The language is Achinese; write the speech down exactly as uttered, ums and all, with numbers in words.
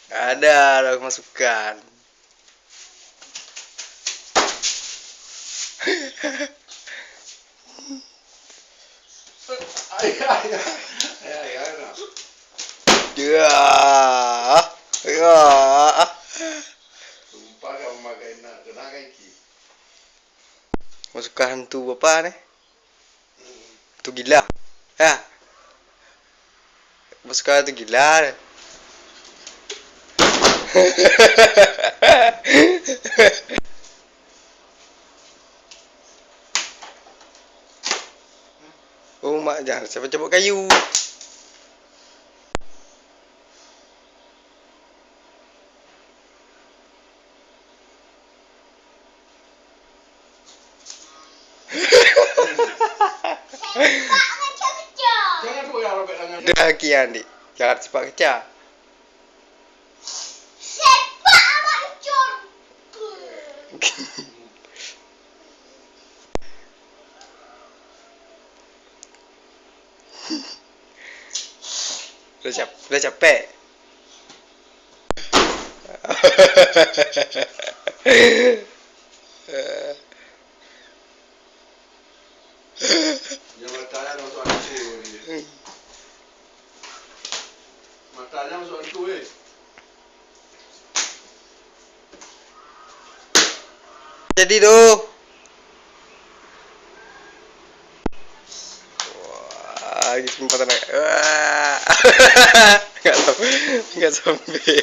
Ada lah masukan. Ayah, ayah, ayah, ayah, nah. Ya, ya. Sumpah, kamu makai nak kena kaki. Masukan hantu apa ni? Hantu gila. Ya. Masukan hantu gila ni. Oh, mak, jangan cabut-cabut kayu. Dah kian, Dik. Jangan cepat kecah. Dah cap-, dah capek. Dia mata dia masuk hantu ni. Mata dia masuk hantu, eh. Jadi tu. Wah, lagi kesempatan nak. Wah. Enggak sam-, enggak sampai.